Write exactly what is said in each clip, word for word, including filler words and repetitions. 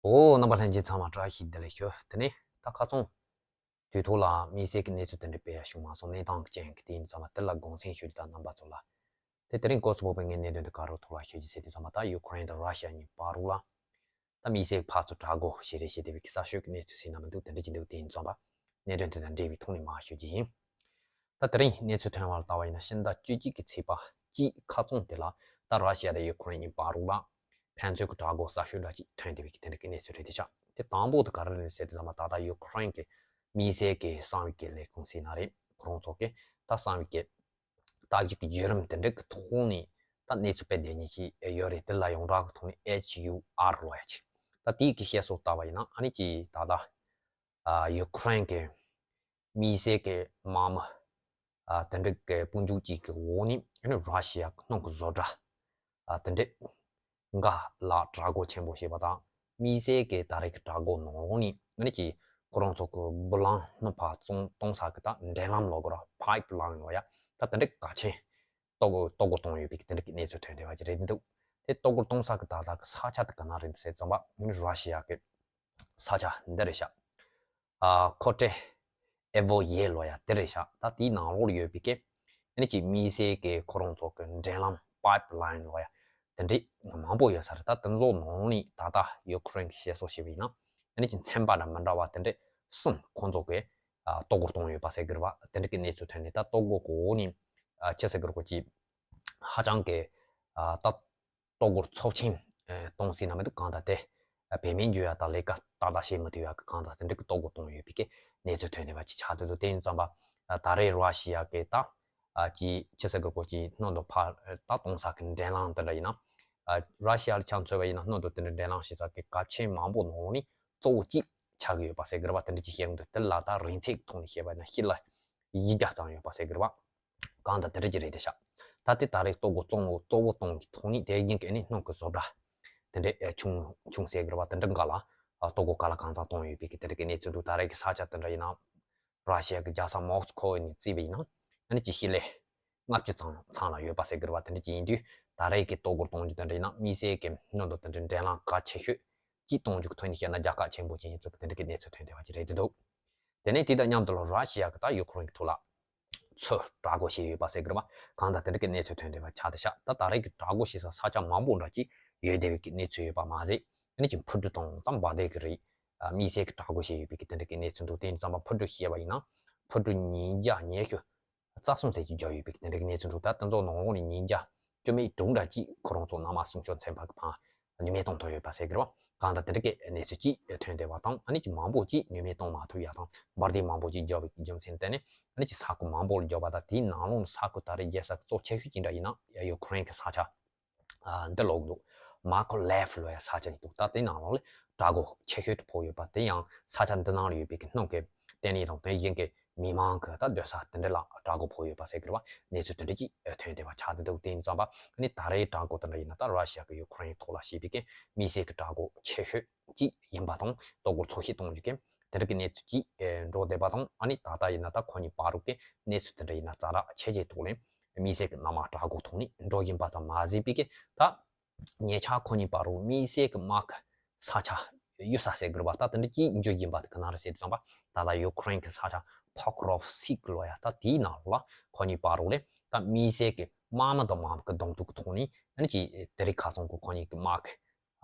ཨོ། རྣམ་པ་ལྷན་རྒྱས་ཚང་མ་བཀྲ་ཤིས་བདེ་ལེགས་ཞུ། དེ་ནས་ད་ཁ་སང་དུས་ཐོག་ལ་དམིགས་བསལ་གྱི་གནས་ཚུལ་དེ་འདྲ་སྤེལ་ཡ་བྱུང་མ་སོང་། གནས་སྟངས་ཅན་གྱི་དེ་ཡིན་ཙང་མ་དེ་ལ་དགོངས་སེལ་ཞུ་རྒྱུ་དང་རྣམ་པ་ཚོ་ལ། དེ་དེ་རིང་གོ་ཚོད་པོ་པའི་ངའི་གནད་དོན་དེ་ག་རུ་ཐོག་ལ་ཞུ་རྒྱུ་ཟེར་དུས་ཙང་མ་ད་ཡུ་ཁུ་རེན་དང་ར་ཤི་ཡ་གཉིས་བར་རུ་ལ། ད་དམིགས་བསལ་ཕར་ཚུར་དྲག་རྒོལ་བྱེད་རེས་བྱེད་བསྡད་པའི་གསར་ཤོག་གི་གནས་ཚུལ་ཟིན་ན་མི་འདུག་དེ་འདྲ་ཅིག་འདུག་དེ་ཡིན་ཙང་པ། གནད་དོན་དེ་དང་འབྲེལ་བའི་ཐོག་ནས་མར་ཞུ་རྒྱུ་ཡིན། ད་དེ་རིང་གནས་ཚུལ་ཐོན་པ་ལ་ལྟ་བ་ཡིན་ན་ཕྱི་ཟླ་བཅུ་གཅིག་གི་ཚེས་པ་གཅིག་ཁ་རྩང་དེ་ལ་ད་ར་ཤི་ཡ་དང་ཡུ་ཁུ་རེན་གཉིས་བར་རུ་ལ་ཕན་ཚུན་གྱི་དྲག་རྒོལ་གསར་ཤོག་འདྲ་ཅིག་ཐོན་བསྡད་པའི་གི་དེ་འདྲ་གི་གནས་ཚུལ་རེད་དེ་ཤག་དེ་དང་པོ་དེ་ག་རེ་རེད་ཟེར་དུས་ཙང་མ་ད་ལྟ་ཡུ་ཁུ་རེན་གྱི་དམིགས་བསལ་གྱི་གསང་བའི་གི་ལས་ཁུངས་ཟེར་ན་རེད། ཁོ་རང་ཚོ་གི་ད་གསང་བའི་གི་ལྟ་བཤལ་གྱི་བརྒྱུད་རིམ་དེ་འདྲ་གི་ཐོག་ནས་ད་གནས་ཚུལ་སྤེལ་བསྡད་མཁན་ཅིག་ཡོད་རེད། དེ་ལ་ཡོངས་གྲགས་ཀྱི་ཐོག་ནས་ཨེཆ་ཡུ་ཨར་ལབ་ཡ་ཅིག་ད་དེའི་གི་བཤད་སྲོལ་ལྟ་བ་ཡིན་ན་ཨ་ནི་ཅིག་ད་ལྟ་ཨ་ཡུ་ཁུ་རེན་གྱི་དམིགས་བསལ་གྱི་དམག་མི་ཨ་དེ་འདྲ་གི་དཔུང་འཇུག་ཅིག་གི་འོག་ནས་ཨ་ནི་ར་ཤི་ཡ་གི་སྣུམ་གྱི་བཟོ་གྲྭ་ཨ་དེ་འདྲ་འགའ་ལ་དྲག་རྒོལ་ཆེན་པོ་བྱས་པ་དང་། དམིགས་བསལ་གྱི་ད་རེས་ཀྱི་དྲག་རྒོལ་ནང་ལོགས་ནས་ཨ་ནི་ཅིག་ཁོ་རང་ཚོ་གི་སྦུ་ལང་སྣུམ་ཕར་ཚུར་གཏོང་ས་གི་ད་འདྲེན་ལམ་ལབ་དགོས་ར། པའིབ་ལའིན་ལབ་ཡ་ད་དེ་འདྲ་གལ་ཆེན་གཏོར་རྒོལ་གཏོར་རྒོལ་བཏང་ཡོད་པའི་གི་དེ་འདྲ་གི་གནས་ཚུལ་ཐོན་བསྡད་པ་ཅིག་རེད་འདུག་དེ་གཏོར་རྒོལ་གཏོང་ས་གི་ད་ལྟ་གི་ས་ཆ་དེ་ག་ན་རེད་ཟེར་ཙམ་པ་ཨ་ནི་ར་ཤི་ཡ་གི་ས་ཆ་འདི་རེད་ཤག་ཨ་ཁོ་ཏྲེ་ཨེ་ཝོ་ཡེ་ལབ་ཡ་དེ་རེད་ཤག་ད་དེའི་ནང་ལོགས་ལ་ཡོད་པའི་གི་ཨ་ནི་ཅིག་དམིགས་བསལ་གི་ཁོ་རང་ཚོ་གི་འདྲེན་ལམ་པའིབ་ལའིན་ལབ་ཡ་དེ་འདྲ་མང་པོ་ཡོད་ས་རེད། ད་དེ་ཚོ་ནང་ནས་ད་ལྟ་ཡུ་ཁུ་རེན་གྱི་བཤད་སྲོལ་བྱས་པ་ཡིན་ན་ཨ་ནི་ཅིག་ཚན་པ་འདྲ་མི་འདྲ་བ་དེ་འདྲ་གསུམ་ཁོང་ཚོ་གི་ཨ་གཏོར་རྒོལ་བཏང་ཡོད་པ་ཟེར་གི་རེད་པ། དེ་འདྲ་གི་གནས་ཚུལ་ཐོན་ནས་ད་གཏོར་རྒོལ་གི་འོག་ནས་ཨ་ཅི་ཟེར་གི་རེད་གོ་ཅིག་ཧ་ཅང་གི་ཨ་ད་གཏོར་རྒོལ་ཚབས་ཆེན་ཨེ་གཏོང་སྲིད་ན་མི་འདུག་གང་ལྟར་དེ་ཨ་བེད་མེད་འགྱུར་ཡ་དང་ལས་ཀ་ཏག་ཏག་བྱེད་མི་ཐུབ་ཡ་གི་གང་ལྟར་དེ་འདྲ་གི་གཏོར་རྒོལ་གཏོང་ཡོད་པའི་གི་གནས་ཚུལ་ཐོན་བསྡད་པ་ཅིག་ཆགས་བསྡད་འདུག་དེ་ཡིན་ཙང་པ་ཨ་ད་རེས་ར་ཤི་ཡ་གི་ད་ཨ་ཅི་ཅི་ཟེར་གི་རེད་གོ་ཅིག་སྣུམ་དེ་ཕར་ཨ་ད་གཏོང་ས་གི་འདྲེན་ལམ་དེ་འདྲ་ཡིན་ན་ཨ་ར་ཤི་ཡ་ལ་ཆ་མཚོན་པ་ཡིན་ན་སྣུམ་དེ་དེ་འདྲ་འདྲེན་ལམ་བྱེད་ས་གི་གལ་ཆེན་མང་པོ་ནང་ནས་གཙོ་བོ་གཅིག་ཆགས་ཀྱི་ཡོད་པ་ཟེར་གི་རེད་པ། དེ་འདྲ་ཅིག་བཤད་ཀྱི་འདུག་དེ་ལ་ད་རིང་ཚད་ཀྱི་ཐོག་ནས་བཤད་པ་ཡིན་ན་ཕྱི་ལ་བཞི་བརྒྱ་ཙམ་ཡོད་པ་ཟེར་གི་རེད་པ། གང་ལྟར་དེ་འདྲ་ཅིག་རེད་དེ་ཤག་ད་དེ་ད་རེས་གཏོར་རྒོལ་གཙོ་བོ་གཙོ་བོ་གཏོང་གི་ཐོག་ནས་དེ་རྒྱུན་གྱི་ཨ་ནི་སྣུམ་གྱི་བཟོ་གྲྭ་དེ་འདྲ་ཨེ་ཆུང་ཆུང་ཟེར་གི་རེད་པ། དེ་འདྲ་འགའ་ལ་ཨ་གཏོར་རྒོལ་ག་ལ་གང་འཚམ་གཏོང་ཡོད་པའི་གི་དེ་འདྲ་གི་གནས་ཚུལ་འདུག་ད་རེས་ཀྱི་ས་ཆ་དེ་འདྲ་ཡིན་ན་ར་ཤི་ཡ་གི་རྒྱལ་ས་མོ་སི་ཁོ་ནས་བརྩིས་པ་ཡིན་ན་ཨ་ནི་ཅིག་ཕྱི་ལེ་ལྔ་བཅུ་ཙམ་ཚང་ལ་ཡོད་པ་ཟེར་གི་རེད་པ། དེ་འདྲ་ཅིག་ཡིན་དུས་ད་རེས་ཀྱི་གཏོར་རྒོལ་གཏོང་རྒྱུ་དེ་འདྲ་ཡིན་ན་དམིགས་བསལ་གྱི་སྣུམ་དང་དེ་འདྲའི་འདྲེན་ལམ་གལ་ཆེ་ཤོས་ཅིག་གཏོང་རྒྱུ་གི་ཐོག་ནས་བཤད་ན་རྒྱལ་ཁ་ཆེན་པོ་ཅིག་ཡིན་ཚུལ་གྱི་དེ་འདྲ་གི་གནས་ཚུལ་ཐོན་བསྡད་པ་ཅིག་རེད་འདུག་དེ་ནས་དེ་དང་མཉམ་དུ་ལ་ར་ཤི་ཡ་གི་ད་ཡུ་ཁུ་རེན་གྱི་ཐོག་ལ་ཚུར་དྲག་རྒོལ་བྱས་ཡོད་པ་ཟེར་གི་རེད་པ། གང་ལྟར་དེ་འདྲ་གི་གནས་ཚུལ་ཐོན་བསྡད་པ་ཆགས་བསྡད་ཤག་ད་ད་རེས་ཀྱི་དྲག་རྒོལ་བྱེད་ས་ས་ཆ་མང་པོ་འདྲ་ཅིག་ཡོད་བསྡད་པའི་གི་གནས་ཚུལ་ཡོད་པ་མ་ཟད་ཨ་ནི་ཅིག་འཕུར་གྲུ་དང་ད་འབར་མདེལ་གྱི་རིགས་ཨ་དམིགས་བསལ་གྱི་དྲག་རྒོལ་བྱས་ཡོད་པའི་གི་དེ་འདྲ་གི་གནས་ཚུལ་འདུག་དེ་ཡིན་ཙང་པ་འཕུར་གྲུ་བཤད་པ་ཡིན་ན་འཕུར་གྲུ་ཉིས་བརྒྱ་ཉི་ཤུ་རྩ་གསུམ་ཙམ་ཅིག་བརྒྱབ་ཡོད་པའི་དེ་འདྲ་གི་གནས་ཚུལ་འདུག་ད་དེ་ཚོ་ནང་ལོགས་ནས་ཉིས་བརྒྱ་བཅུ་མེད་དྲུག་འདྲ་ཅིག་ཁོ་རང་ཚོ་གནམ་དམག་སྲུང་སྐྱོབ་ཚན་པ་གི་ཕར་ནུས་མེད་གཏོང་ཐུབ་ཡོད་པ་ཟེར་གི་རེད་པ། གང་ལྟར་དེ་འདྲ་གི་གནས་ཚུལ་ཅིག་ཐོན་བསྡད་པ་དང་ཨ་ནི་ཅིག་མང་པོ་ཅིག་ནུས་མེད་གཏོང་མ་ཐུབ་ཡ་དང་འབར་མདེལ་མང་པོ་ཅིག་བརྒྱབ་པའི་རྒྱུ་མཚན་བརྟེན་ནས་ཨ་ནི་ཅིག་ས་ཁུལ་མང་པོ་ལ་བརྒྱབ་པ་དང་དེའི་ནང་ལོགས་ནས་ས་ཁུལ་ད་རེས་རྒྱལ་ས་གཙོ་ཆེ་ཤོས་ཅིག་འདྲ་ཡིན་ན་ཡུ་ཁུ་རེན་གྱི་ས་ཆ་ཨ་འདི་ལབ་ཀྱི་འདུག་མ་ཁོ་ལེབ་ལབ་ཡ་ས་ཆ་ཞིག་འདུག་ད་དེ་ནང་ལོགས་ལ་དྲག་རྒོལ་ཆེ་ཤོས་དེ་ཕོག་ཡོད་པ་དེ་ཡང་ས་ཆ་འདི་ནང་ལ་ཡོད་པའི་གི་སྣུམ་གྱི་ལྟེ་གནས་དང་དེ་བཞིན་གྱི་མི་མང་གི་ད་སྡོད་ས་དེ་འདྲ་ལ་དྲག་རྒོལ་ཕོག་ཡོད་པ་ཟེར་གི་རེད་པ། གནས་ཚུལ་དེ་འདྲ་ཅིག་ཐོན་བསྡད་པ་ཆགས་བསྡད་འདུག་དེ་ཡིན་ཙང་པ་ཨ་ནི་ད་རེས་དྲག་རྒོལ་དེ་འདྲ་ཡིན་ན་ད་ར་ཤི་ཡ་གི་ཡུ་ཁུ་རེན་ཐོག་ལ་བྱས་པའི་གི་དམིགས་བསལ་གྱི་དྲག་རྒོལ་ཆེ་ཤོས་ཅིག་ཡིན་པ་དང་གཏོར་རྒོལ་འཚོལ་ཞིབ་གཏོང་རྒྱུ་གི་དེ་འདྲ་གི་གནས་ཚུལ་ཅིག་འགྲོ་བསྡད་པ་དང་ཨ་ནི་ད་ལྟ་ཡིན་ན་ད་ཁོ་གཉིས་བར་དུ་གི་གནས་ཚུལ་དེ་འདྲ་ཡིན་ན་ཛ་དྲག་ཆེ་ཆེ་ཐོག་ནས་དམིགས་བསལ་གྱི་གནམ་དམག་དྲག་རྒོལ་ཐོག་ནས་འགྲོ་བཞིན་པ་ཙམ་མ་ཟད་པའི་གི་ད་ཉེ་ཆར་ཁོ་གཉིས་བར་དུ་དམིགས་བསལ་གྱི་དམག་གི་ས་ཆ་གཡུག་ས་ཟེར་དགོས་རེད་པ། ད་དེ་འདྲ་ཅིག་འགྱོ་བཞིན་པ་དེ་ག་ན་རེད་ཟེར་དུས་ཙམ་པ་ད་ལྟ་ཡུ་ཁུ་རེན་གྱི་ས་ཆ་ཕོག་རོབ་སིག་ལབ་ཡ་ད་དེའི་ནང་ལོགས་ལ་ཁོ་གཉིས་བར་དུ་ལས་ད་དམིགས་བསལ་གྱི་དམག་མི་དང་དམག་མི་གི་གདོང་ཐུག་གི་ཐོག་ནས་ཨ་ནི་ཅིག་དེ་རིང་ཁ་སང་གི་ཁོ་གཉིས་ཀྱི་དམག་གི་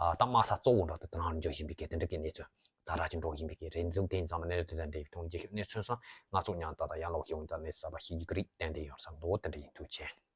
ཨ་ད་དམག་ས་གཙོ་བོ་འདྲ་དེ་དེ་ནང་འགྱོ་བཞིན་པའི་གི་དེ་འདྲ་གི་གནས་ཚུལ་ཛ་དྲག་ཅིག་འགྲོ་བཞིན་པའི་གི་རེད་འདུག་དེ་ཡིན་ཙང་མ་གནས་ཚུལ་དེ་འདྲ་འདྲ་བའི་ཐོག་རྒྱལ་ཁབ་གནས་ཚུལ་སོང་ང་ཚོ་ཉང་ད་ད་ཡང་ལོག་ཤོང་ད་གནས་ཚུལ་གསར་པ་ཤེས་རྒྱུ་གི་རིགས་ཏན་ཏན་ཡོང་བསམ་འདུག་དེ་འདྲ་ཡིན། ཐུགས་རྗེ་ཆེ།